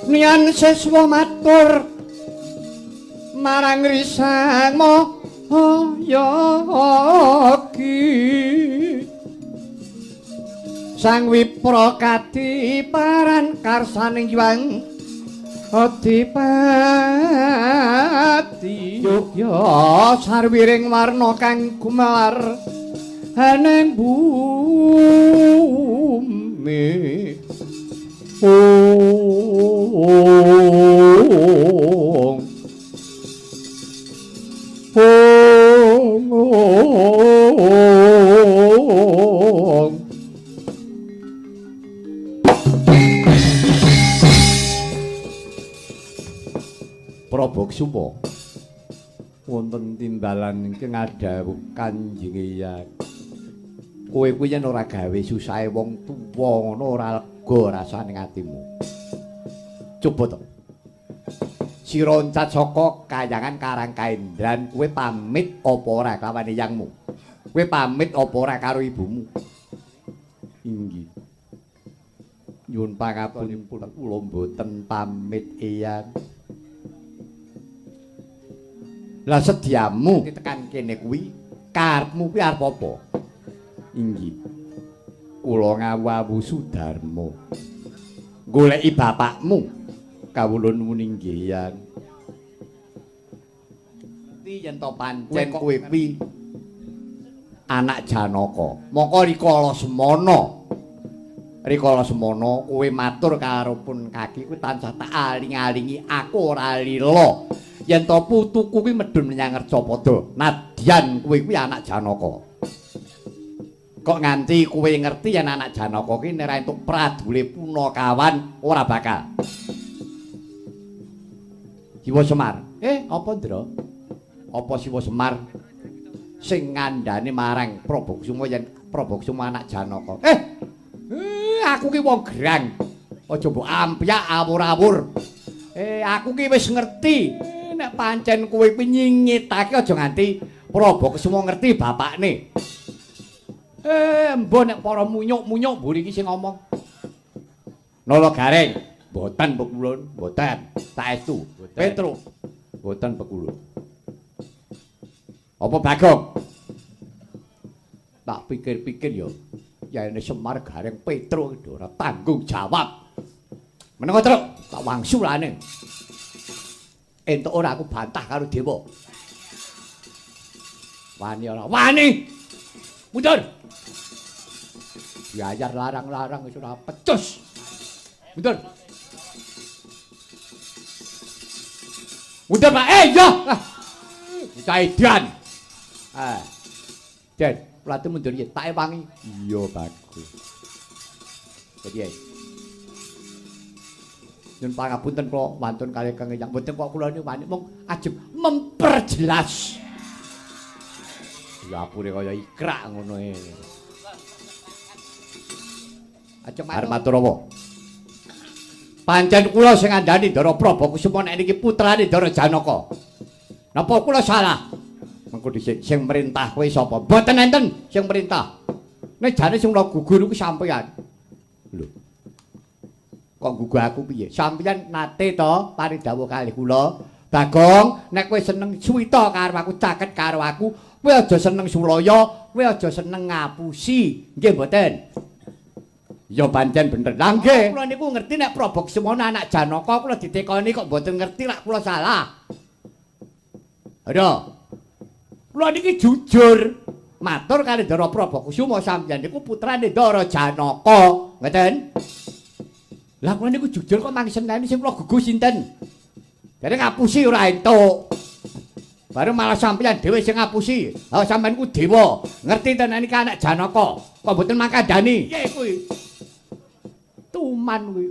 Nian siswa matur marang Risang Mahayogi. Sang Wipra kadiparan karsaning Hyang Adipati. Yogya sarwiring warna kang gumelar aneng bumi. Ong ong ong. Prabaksuma wonten timbalan ingkang ngadhawuh Kanjeng Eyang. Kowe kuwi yen ora gawe susahe wong tuwa ngono ora lega rasane atimu. Coba to. Sira oncat saka kayangan Karang Kaendran, kowe pamit apa ora kelawan eyangmu? Kowe pamit apa ora karo ibumu? Inggih. Nyuwun pangapunten kula mboten pamit eyang. Lah sediamu tekan kene kuwi karepmu kuwi arep apa? Inggih. Kula ngawu-awu Sudarma. Goleki bapakmu. Kawula nuwun inggih Yang. Ngerti yen to pancen kowe kuwi anak Janaka. Mongko rikala semana. Rikala semana kowe matur karo pun kaki kuwi tansah tak aling-alingi aku ora lila. Yen to putuku kuwi medhun menyang Ngercapada. Nadyan kowe kuwi anak Janaka. Kok nganti kowe ngerti yen anak Janaka ki nek ora entuk pradule punakawan ora bakal. Siwa Semar. Apa Ndra? Apa Siwa Semar sing ngandhani marang Prabakusuma yen Prabakusuma anak Janaka? Aku ki wong gerang. Aja mbok ampyak awur-awur. Aku ki wis ngerti. Nek pancen kowe kuwi nyingitake aja nganti Prabakusuma ngerti bapakne. Embo nek para munyuk-munyuk mburi iki sing ngomong. Nala Gareng, mboten pekulun, mboten. Saestu, Petro, mboten pekulun. Apa Bagong? Tak pikir-pikir ya, yene Semar Gareng Petro ora tanggung jawab. Menengo truk, tak wangsulane. Entuk ora aku bantah karo dewa. Wani ora? Wani. Mundur. Diajar larang-larang wis ora pecus. Mundur. Mundur Pak. Ya. Bocah edan. Den, plate mundur iki tak ewangi. Iya, bagus. Jadi nyun pangapunten kula wantun kalih Kang Eyang. Mboten kok kula niku wani mung ajeng memperjelas. Ya apure kaya ikrak ngono e. Ajeng arep matur apa? Pancen kula sing ngandhani Ndara Prabakusuma nek niki putrane Ndara Janaka. Napa kula salah? Mengko dhisik sing merintah kowe sapa? Mboten enten sing merintah. Nek jane sing kula gugur iku sampeyan. Lho. Kok gugu aku piye? Sampeyan nate to paring dawuh kalih kula. Bagong, nek kowe seneng suwita karo aku, caket karo aku, kowe aja seneng sulaya, kowe aja seneng ngapusi. Nggih mboten? Ya pancen bener. Lah nggih. Kula niku ngerti nek Prabakusuma anak Janaka, kula ditekoni kok mboten ngerti lak kula salah. Aduh. Kula niki jujur matur kalih Ndara Prabakusuma sampeyan niku putrane Ndara Janaka. Ngoten? Lah kula niku jujur kok mangke seneni sing kula gugu sinten? Jare ngapusi ora entuk. Baru malah sampeyan dhewe sing ngapusi. Ha sampeyan ku dewa, ngerti tenan iki anak Janaka. Kok mboten mangkandani? Piye kuwi? Tuman kuwi.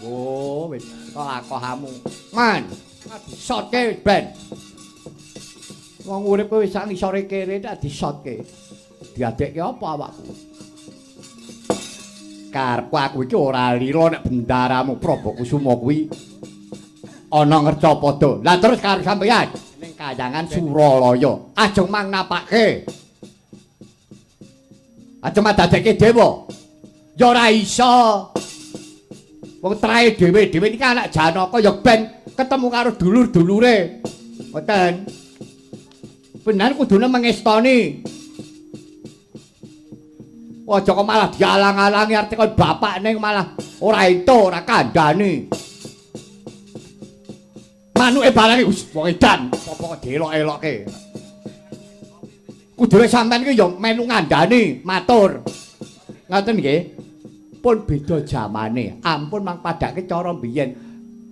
Oh, wis lakohamu. Man, disotke ben. Wong urip kowe wis sak ngisore kere tak disotke. Diadekke apa awakku? Karepku aku iki ora lira nek bendaramu Prabakusuma kuwi ana Ngercapada. Lah terus karo sampeyan ning kayangan Suralaya. Ajeng mang napake. Ajeng madadekke dewa. Ya ora iso. Wong trae dhewe-dhewe niki anak Janaka ya ben ketemu karo dulur-dulure. Ngoten. Benar kudune mengestoni. Aja kok malah dialang-alangi arti kon bapakne malah ora entuk, ora kandhani. Manuke barang iki wong edan, apa kok dielok-elokke. Kudune sampean iki ya melu ngandhani, matur. Ngoten nggih. Pun beda jamane. Ampun mang padake cara mbiyen.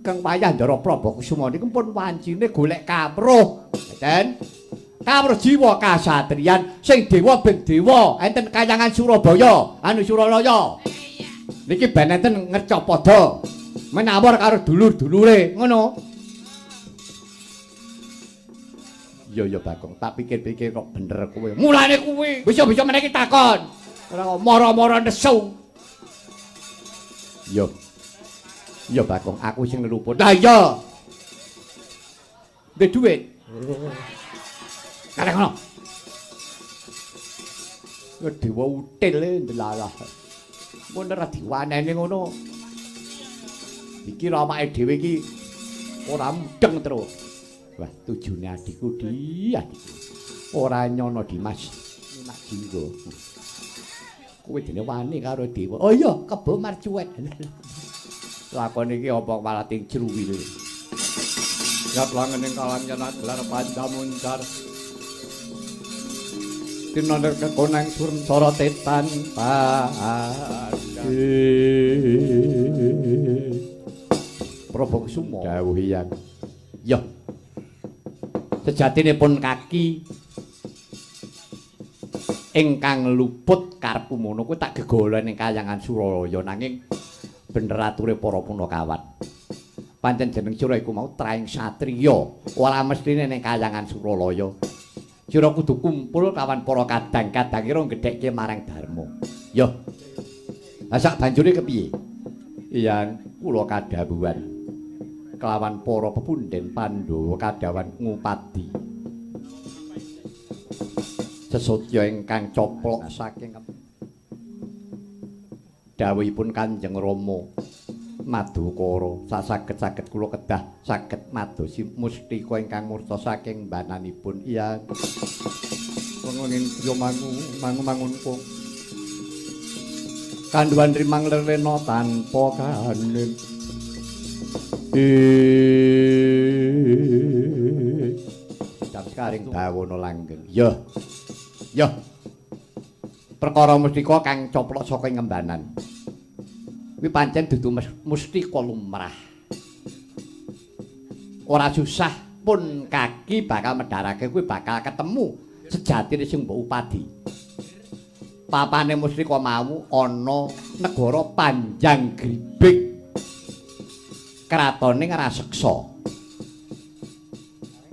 Keng wayah Ndara Prabakusuma niku pun wancine golek kawruh. Ngoten. Kawruh jiwa kasatriyan sing dewa ben dewa enten kayangan Surabaya, anu Suralaya. Niki ben enten ngercapada menawar karo dulur-dulure, ngono. Iya ya Bagong, tak pikir-pikir kok bener kowe. Mulane kuwi bisa-bisa meneh iki takon. Ora kok mara-mara nesu. Iya. Iya Bagong, aku sing ngeluput. Lah iya. Ndek dhuwit. Karek ngono. Ya dewa util ndelalah. Mun ora diwanene ngono. Dikira awake dhewe iki ora mudeng terus. Wah, tujune adikku di adikku. Ora nyono Dimas. Nak jinggo. Kowe dene wani karo dewa. Oh iya, kebo marcuwet. Lakon iki apa malah ting jruwile. Yat langening kalangan gelar pandamuncar. Tinaner kekonang surensara tetan padi. Prabakusuma dawuh Hyang. Ya. Sejatine pun kaki ingkang luput karepmu ngono kuwi tak gegolon ing kayangan Suralaya nanging bener ature para punakawan. Pancen jeneng sira iku mau traing satriya, ora mestine ning kayangan Suralaya. Sira kudu kumpul kawan para kadang-kadang ira gedhekke marang dharma. Yo. Lah sak banjure kepiye? Iyang kula kadhawuhan kelawan para pepundhen Pandhawa kadhawan ngupadi. Sesotya ingkang coplok saking dawuhipun Kanjeng Rama Madukara sasaged-saged kula kedah saged madosi mustika ingkang murta saking mbananipun. Iya. Wengin yo mangu mangu mangunku. Kandhuwan rimang lerlena tanpa kahanin. Jam sekaring bawana langgeng. Ya. Ya. Perkara mustika kang coplok saka ing ngembanan. Kuwi pancen dudu mustika lumrah. Ora susah pun kaki bakal medharake kuwi bakal ketemu sejatine sing mbok upadi. Papane mustika mau ana negara Panjang Gribik. Kratone Ngraseksa.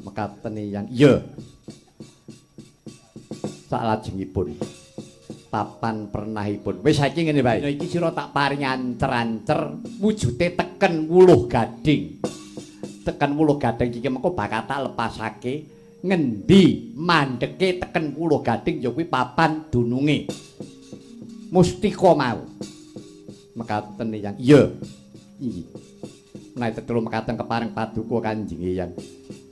Mekaten yang iya. Saklajengipun papan pernahipun. Wis saiki ngene wae. Iki sira tak paringi ancer-ancer wujude teken wuluh gading. Teken wuluh gading iki mengko bakal tak lepasake ngendi mandeke teken wuluh gading ya kuwi papan dununge. Mustika mau. Mekaten yang iya. Iki. Menawi tetelu mekaten kepareng paduka Kanjeng Hyang.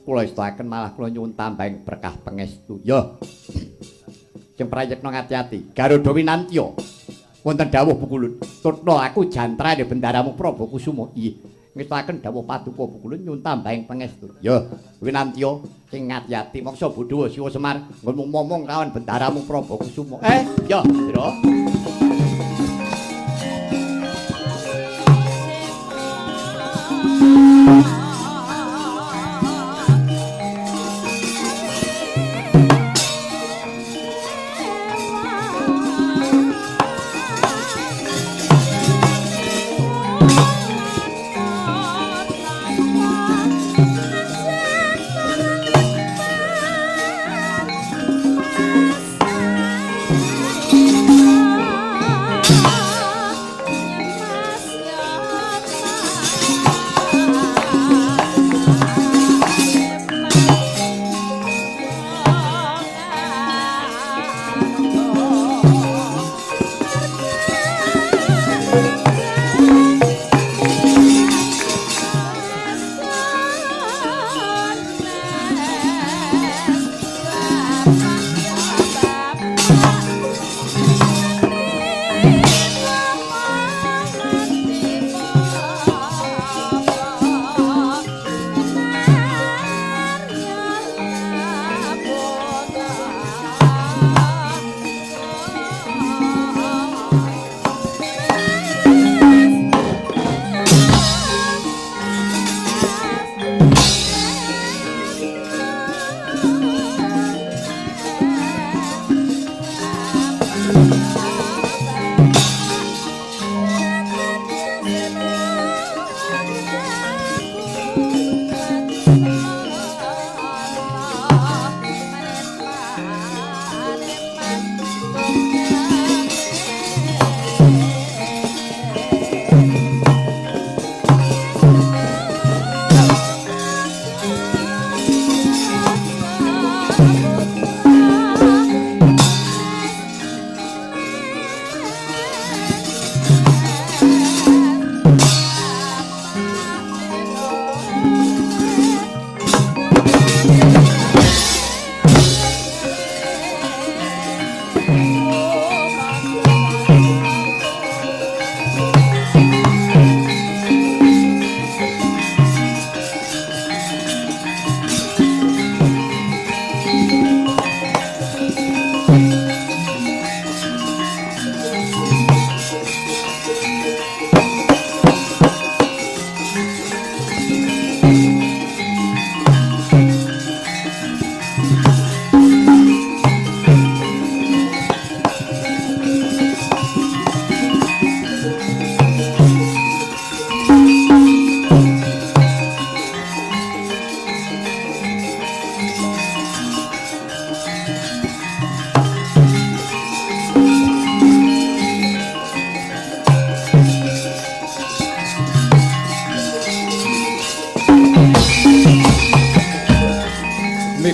Kula estakaken malah kula nyuwun tambahing berkah pangestu. Ya. Sing prayekna ngati-ati. Garuda Winantya. Wonten dawuh Pukulun. Tutna aku jantrane bendaramu Prabakusuma. Iya. Ngestakaken dawuh paduka Pukulun nyuwun tambahing pangestu. Ya, Winantya sing ngati-ati mangsa bodho Siwa Semar nggonmu momong kawan bendaramu Prabakusuma. Ya, Ndra.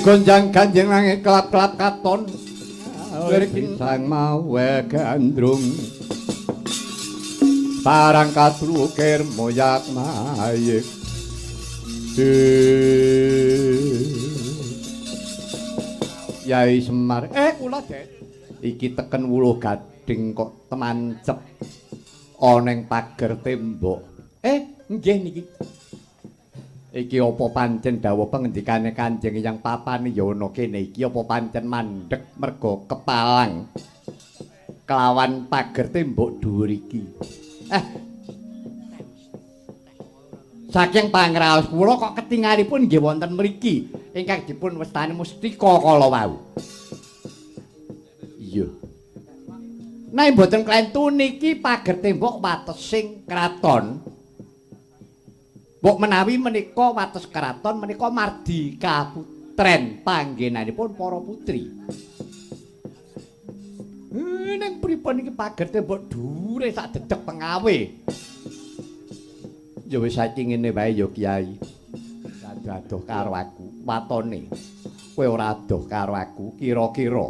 gonjang ganjing langit kelap-kelap katon. Sang mawe gandrung. Parang katrukir moyak mayik. Yai Semar, kula Dek. Iki teken wuluh gading kok temancep ana ing pager tembok. Nggih niki. Iki apa pancen dawuh pengendikane Kanjeng Hyang Papane ya ana kene iki apa pancen mandheg merga kepalang kelawan pager tembok dhuwur iki. Saking pangraos kula kok ketingalipun nggih wonten mriki ingkang dipun wastani mustika kala wau. Iya. Nek mboten klentu niki pager tembok watesing kraton. Mbok menawi menika wates kraton menika mardi kaputren panggenanipun para putri. Ning pripun iki pager tembok dhuwure sak dedeg pengawe. Ya wis saiki ngene wae ya Kyai. Adoh karo aku watone. Kowe ora adoh karo aku kira-kira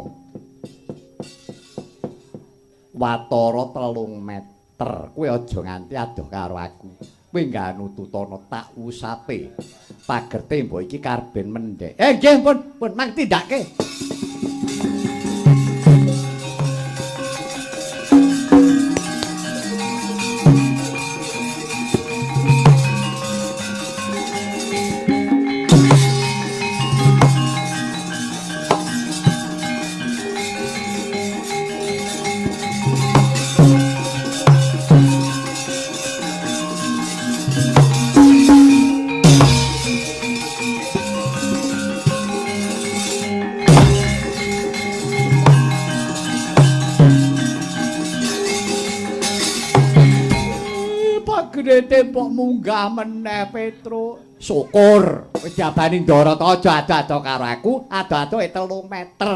watara 3 meter. Kowe aja nganti adoh karo aku. Kowe nganu tutana tak usape. Pager tembok iki karben mendhek. Nggih pun, pun mang tindake. Tembok munggah meneh Petro. Syukur wis jabani Ndara ta aja ado-ado karo aku, ado-adoe 3 meter.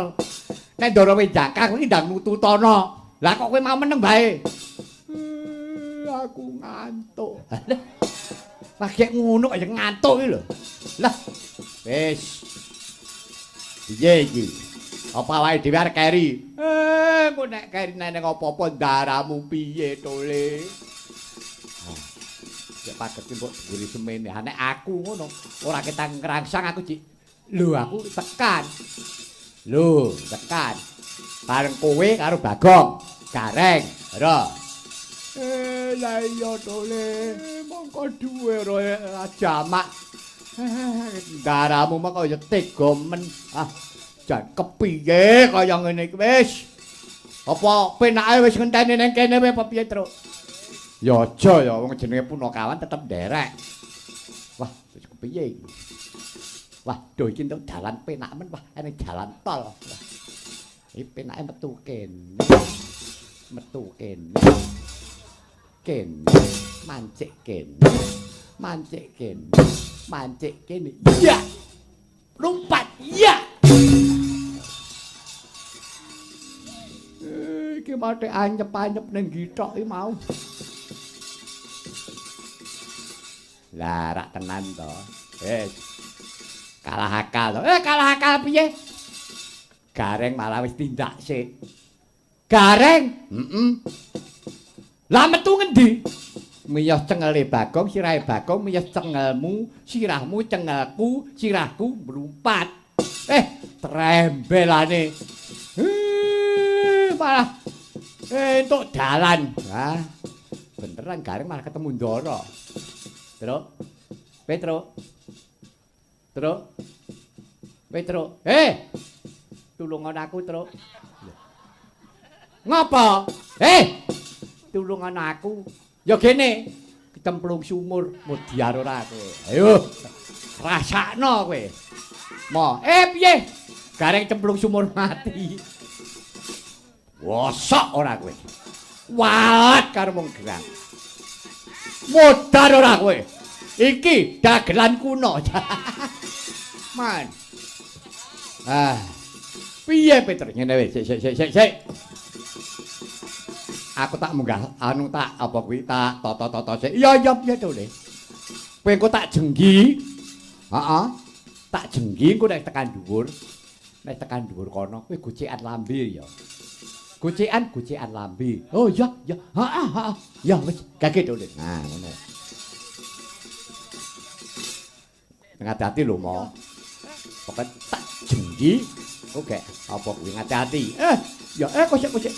Nek Ndara wis jangkah kuwi ndang nututana. Lah kok kowe mau meneng bae? Aku ngantuk. Lah gek ngono kok ya ngantuk iki lho. Lah wis. Piye iki? Apa awake dhewe arep keri? Engko nek keri neneng apa-apa ndaramu piye to, Le? Nek pager tembok dhuwure semene, nek aku ngono, ora ketang ngrangsang aku cik. Lho aku tekan. Lho, tekan. Bareng kowe karo Bagong, Gareng, ora. Lah iya to, Le. Mongko duwe ora jamak. Ndaramu mah kaya tega men. Ah, jan kepiye kaya ngene iki wis. Apa penake wis ngenteni ning kene wae apa piye, Truk? Ya aja ya wong jenenge punakawan tetep nderek. Wah, wis kepiye iki? Wah, do iki entuk dalan penak men, wah ene jalan tol. Iki penake metu kene. Metu kene. Kene, mancik kene. Mancik kene. Mancik kene. Iya. Lompat. Iya. Iki mate anyep-anyep ning githok iki mau. Lah rak tenan to. Wis. Kalah akal to. Kalah akal piye? Gareng malah wis tindak sik. Gareng? Heeh. Lah metu ngendi? Miyos cengele Bagong, sirahe Bagong, miyos cengelmu, sirahmu cengelku, sirahku mlumpat. Trembelane. Malah entuk dalan. Wah. Beneran Gareng malah ketemu Ndara. Truk. Petro. Truk. Petro. Tulungan aku, Truk. Ngapa? Tulungan aku. Ya gene, kecemplung sumur mudyar ora kowe. Ayo. Rasakno kowe. Mo, piye? Gareng cemplung sumur mati. Wosok ora kowe. Walat karo wong gerang. Modar ora kowe. Iki dagelan kuno. Man. Ah. Piye Peter ngene wis sik sik sik sik. Aku tak munggah anu tak apa kuwi tak tata-tata sik. Iya iya piye to, Le? Kowe engko tak jenggi. Heeh. Tak jenggi engko nek tekan dhuwur. Nek tekan dhuwur kono kowe gocekan lambe ya. Gocekan lambe. Oh iya, iya. Heeh, heeh. Ya wis, gage to. Nah, ngono. Ngati-ati lho, Mo. Pokoke tak jenggi. Oke, apa kuwi ngati-ati. Ya kosek-kosek.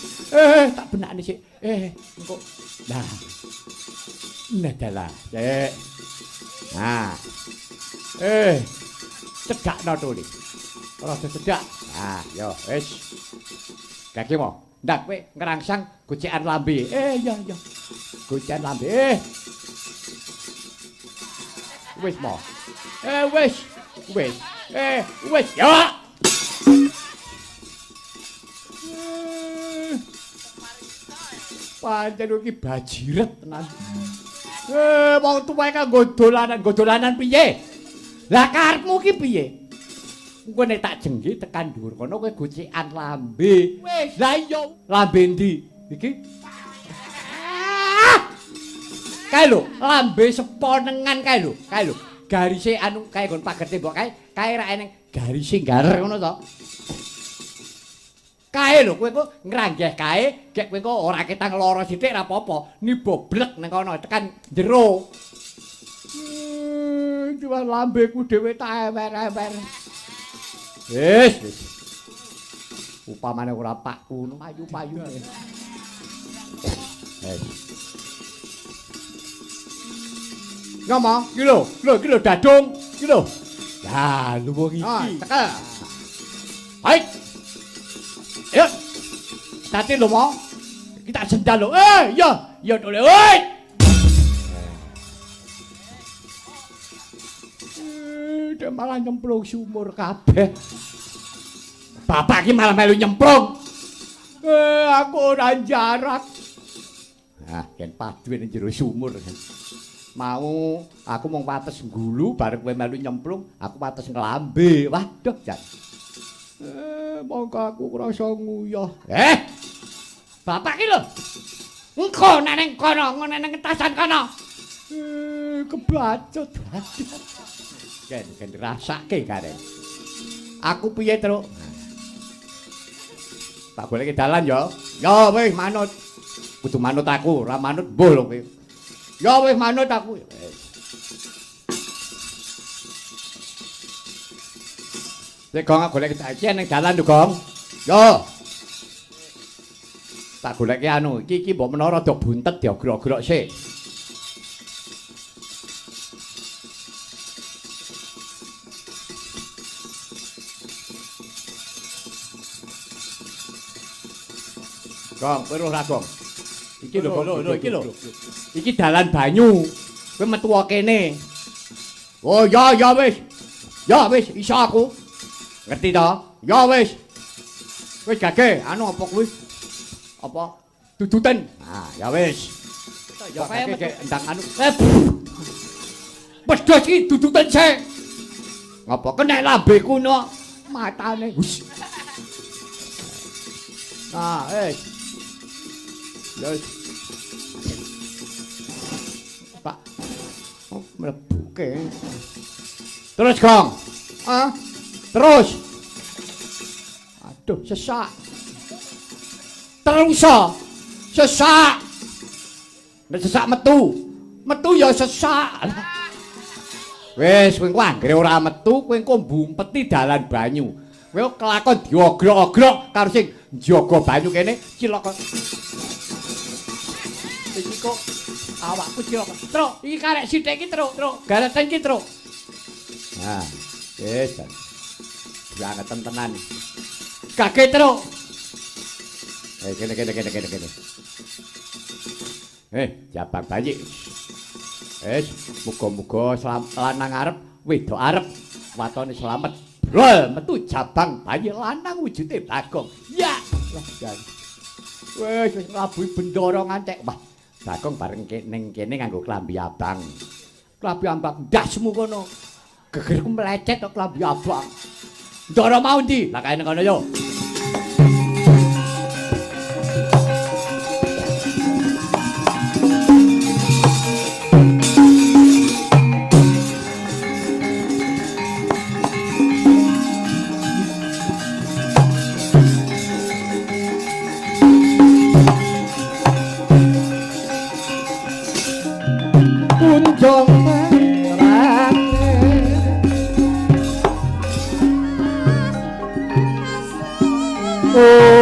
Tak benakne sik. Engko. Nah. Nah dalah. Sik. Nah. Cedakno to li. Rada cedak. Nah, yo wis. Gage mo. Ndak kowe ngrangsang gocekan lambe. Iya iya. Gocekan lambe. Wis mo. Wis. Wis. Wis. Ya. Pancen iki bajiret tenan. Wong tuwa kanggo dolanan, dolanan piye? Lah karepmu ki piye? Engko nek tak jenggi tekan dhuwur kono kowe gocekan lambe. Wis. Lah iya, lambe endi? Iki. Kae lho, lambe seponengan kae lho, kae lho. Garise anu kae nggon pager tembok kae, kae ra eneng garise garer ngono to. Kae lho kowe kok ngranggeh kae, gek kowe kok ora ketang lara sithik ra apa-apa, niba blek nang kono tekan jero. Cuma lambeku dhewe tak ewer-ewer. Wis, wis. Upamane ora pakku ngono payu-payu. Wis. Ngomong, iki lho, lho iki lho dadung, iki lho. Ya, luwung iki. Ah, tekel. Baik. Ayo. Tati lho, Mo. Iki tak sendal lho. Iya, iya dole. Oi. Dia malah nyemplung sumur kabeh. Bapak iki malah melu nyemplung. Aku ora jarak. Nah, yen padu ning jero sumur. Mau aku mung wates nggulu bareng kowe melu nyemplung, aku wates nglambe. Waduh, jan. Mongko aku krasa nguyah. Bapak ki lho. Engko nek ning kono, ngono ning ngetasan kono. Kebacut. Ken ken rasake kare. Aku piye, Truk? Tak goleki dalan ya. Ya wis manut. Kudu manut aku, ora manut mbuh lho kowe. Ya wis manut aku. Sik Gong, aku goleki iki ning dalan lho, Gong. Yo. Tak goleki anu, iki iki mbok menawa rada buntet diogrok-ogrok sik. Gong, kowe ora Gong. Iki lho, lho, lho, iki lho. Iki dalan banyu. Kowe metu kene. Oh, ya, ya wis. Ya wis, iso aku. Ngerti to? Ya wis. Wis gage, anu apa kuwi? Apa? Duduten. Nah, ya wis. Ya gage endang anu. Wedhus iki duduten sik. Ngapa kena lambeku no matane. Wis. Nah, wis. Wis. Pak. Oh, mlebuke. Terus, Gong. Ah. Terus. Aduh, sesak. Terus. Sesak. Nek sesak metu. Metu ya sesak. Wis, kowe anggere ora metu, kowe engko mbumpeti dalan banyu. Kowe kelakon diogrok-ogrok karo sing njaga banyu kene cilaka. Iki kok awakku cilaka. Truk, iki karek sithik iki, Truk, Truk. Gareten iki, Truk. Nah, wis. Bangetan tenan. Kaget, Truk. Kene kene kene kene kene. Jabang bayi. Wis, muga-muga lanang arep, wedok arep, watone slamet. Brol, metu jabang bayi lanang wujude Bagong. Ya. Wah, jan. Wis wis nglabuhi bendara ngantek. Wah, Bagong bareng ning kene nganggo klambi abang. Klambi abang ndasmu kono. Gegerku mlecet kok klambi abang. Ndara mau ndi? Lah kae nang kono yo. Oh.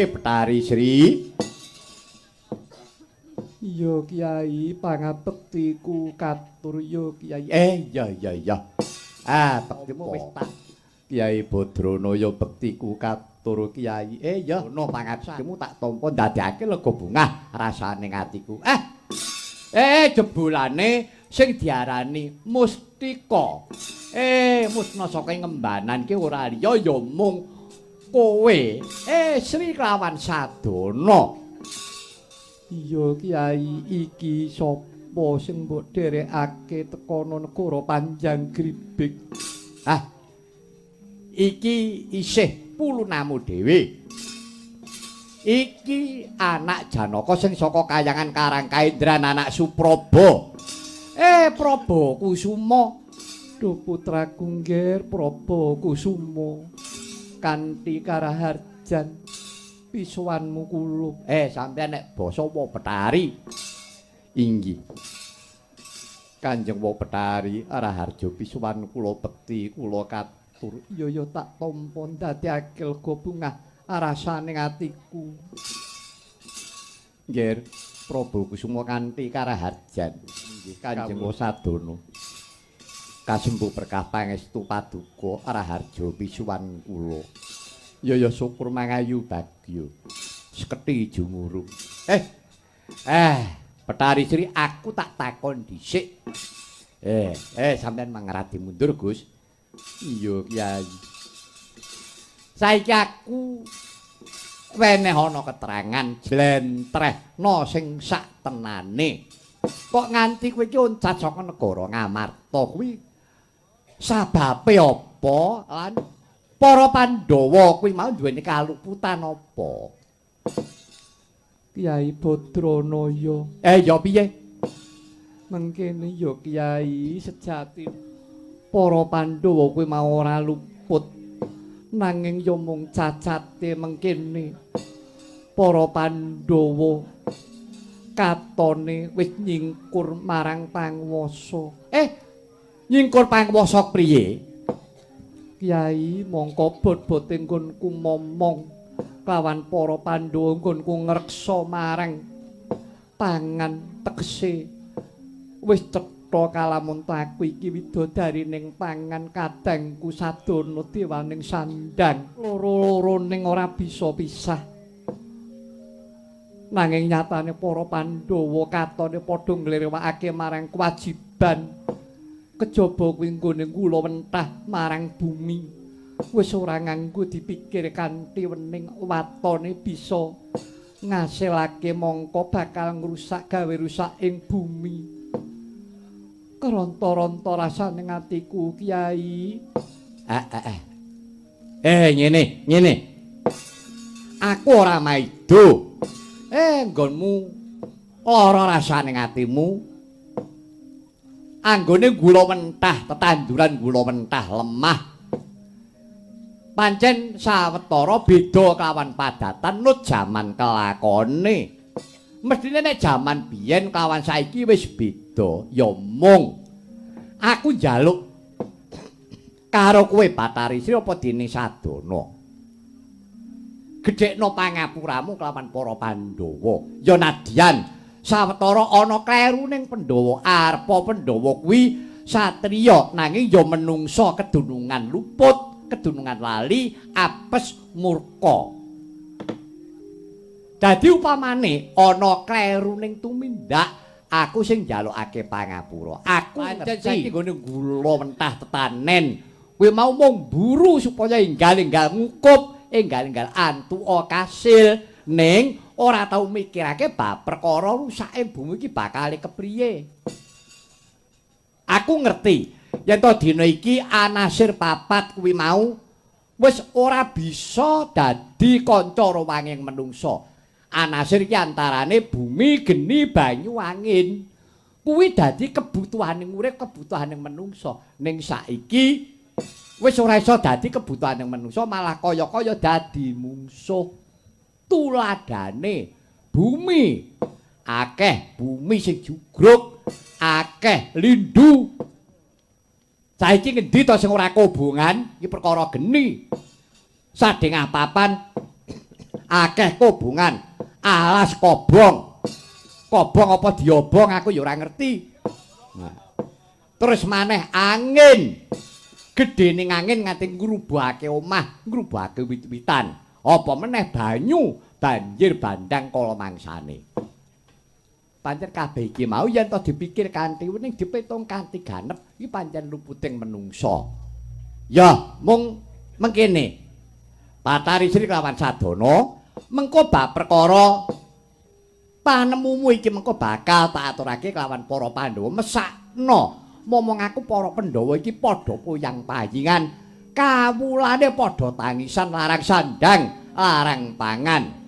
Betari Sri. Iya Kiai, pangabektiku katur ya Kiai. Ya ya ya. Ah, bektimu wis tak. Kiai Badrana ya bektiku katur Kiai. Ya ono pangabektimu tak tampa ndadekake lega bungah rasane atiku. Jebulane sing diarani mustika. Musna saka ngembanan ki ora liya ya mung kowe. Sri kelawan Sadana. Iya Kiai, iki sapa sing mbok dherekake tekono negara Panjang Gribik? Ah. Iki isih pulunamu dhewe. Iki anak Janaka sing saka kayangan Karangkaendran anak Supraba. Praba Kusuma. Duh putraku nggir Praba Kusuma. Kanthi karaharjan pisuwanmu kula. Sampeyan nek basa wa Betari. Inggih. Kanjeng wa Betari raharja pisuwan kula bekti kula katur. Iya ya tak tampa ndadekake lega bungah rasane atiku. Nggih, Praba Kusuma kanthi karaharjan. Inggih Kanjeng wa Sadana. Kasembuh berkah pangestu paduka raharja pisuwan kula. Ya ya syukur mangayu bagya. Seketi jumurung. Betari Sri aku tak takon dhisik. Sampeyan mangradi mundur, Gus. Iya, Kyai. Saiki aku weneh ana keterangan jlentrehno sing sak tenane. Kok nganti kowe iki oncat saka negara Ngamarta kuwi sababe apa lan para Pandhawa kuwi mau duweni kaluputan apa? Kyai Badranaya. Ya piye? Mengkene ya Kyai, sejati para Pandhawa kuwi mau ora luput. Nanging ya mung cacate mengkene. Para Pandhawa katone wis nyingkur marang panguwasa. Nyingkur panguwasa priye? Kyai, mongko bot-bote nggonku momong kelawan para Pandhawa nggonku ngreksa marang pangan tegese wis cetha kalamun aku iki widodari ning pangan kadangku Sadana dewaning sandang loro-loro ning ora bisa pisah. Nanging nyatane para Pandhawa katone padha nglirwakake marang kewajiban kejaba kuwi nggone kula wentah marang bumi. Wis ora nganggo dipikir kanthi wening watone bisa ngasilake mangka bakal ngrusak gawe rusak ing bumi. Keronto-ronto rasane atiku, Kyai. Ngene, ngene. Aku ora maido. Nggonmu lara rasane atimu. Anggone gula mentah, tetanduran gula mentah lemah. Pancen sawetara beda kelawan padatan nut jaman kelakone. Mesthine nek jaman biyen kelawan saiki wis beda, ya mung aku njaluk karo kowe Bathari Sri apa dene Sadana. Gedhekno pangapuramu kelawan para Pandhawa. Ya nadyan sawetara ana kleru ning Pandhawa. Arepa Pandhawa kuwi satriya nanging ya menungsa kedunungan luput, kedunungan lali, apes murka. Dadi upamane ana kleru ning tumindak, aku sing njalukake pangapura. Aku pancen saiki nggone gula mentah tetanen. Kowe mau mung mburu supaya enggal-enggal ngukup, enggal-enggal antuka kasil, ning ora tau mikirake bab perkara rusake bumi iki bakale kepriye. Aku ngerti yen to dina iki anasir papat kuwi mau wis ora bisa dadi kanca rowanging menungsa. Anasir iki antarane bumi, geni, banyu, angin. Kuwi dadi kebutuhaning urip, kebutuhaning menungsa. Ning saiki wis ora iso dadi kebutuhaning menungsa, malah kaya-kaya dadi mungsuh. Tuladane bumi, akeh bumi sing jugruk, akeh lindu. Saiki ngendi to sing ora kobongan? Iki perkara geni. Sadengah papan akeh kobongan, alas kobong. Kobong apa diobong aku ya ora ngerti. Nah. Terus maneh angin. Gedene angin nganti ngrubuhake omah, ngrubuhake wit-witan. Apa meneh banyu, banjir bandang kala mangsane. Pancen kabeh iki mau yen to dipikir kanthi wening, dipitung kanthi ganep, iki pancen luputing menungsa. Ya, mung mengkene. Bathari Sri kelawan Sadana, mengko bab perkara panemumu iki mengko bakal tak aturake kelawan para Pandhawa. Mesakno momong aku para Pandhawa iki padha poyang payingan, kawulane padha tangisan larang sandang, larang pangan.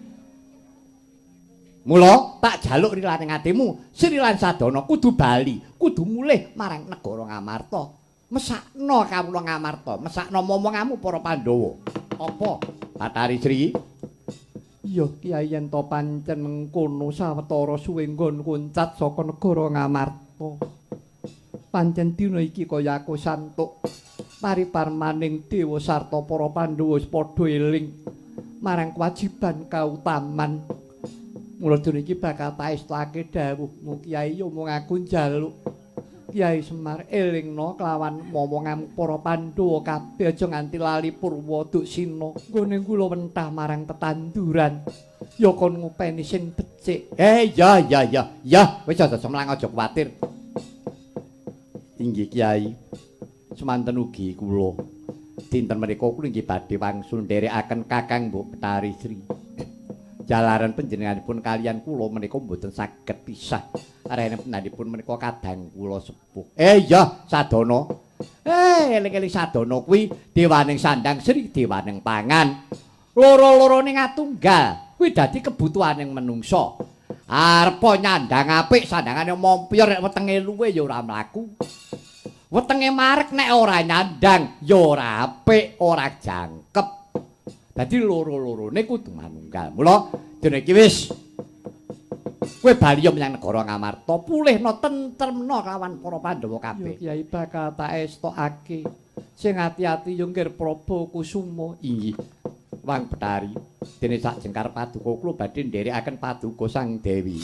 Mula tak jaluk rilaning atimu, Sri lan Sadana kudu bali, kudu mulih marang negara Ngamarta. Mesakno kawula Ngamarta, mesakno momongamu para Pandhawa. Apa Bathari Sri? Iya Kyai, yen to pancen mengkono sawetara suwe nggon kuncat saka negara Ngamarta. Pancen dina iki kaya aku santuk pariparmaning dewa sarta para Pandhawa wis padha eling marang kewajiban kautaman. Mula dina iki bakal taestake dawuhmu Kyai, yo mung aku njaluk Kyai Semar elingno kelawan momongamu para Pandhawa kabeh aja nganti lali purwa duksina. Nggone kula wentah marang tetanduran ya kon ngopeni sing becik. Ya ya ya ya wis aja semlang, aja kuwatir. Inggih Kyai, semanten ugi kula dinten menika kula inggih badhe wangsul nderekaken Kakang Mbok Bathari Sri. Jalaran panjenenganipun kalian kula menika mboten saged pisah. Rene penandipun menika kadang kula sepuh. Ya Sadana. Eling-eling Sadana kuwi dewaning sandang Sri, dewaning pangan. Loro-lorone ngatunggal kuwi dadi kebutuhaning menungsa. Arepa nyandang apik sandangane mompior nek wetenge luwe ya ora mlaku. Wetenge marek nek ora nyandang ya ora apik, ora jangkep. Dadi loro-lorone kudu manunggal. Mula dene iki wis kowe bali menyang negara Ngamarta, pulihna tentremna kawan para Pandhawa kabeh. Kyai bakal tak estokake. Sing ati-ati yo Nggir Prabu Kusuma. Inggih. Wang Bathari, dene sak jengkar paduka kula badhe nderekaken paduka Sang Dewi.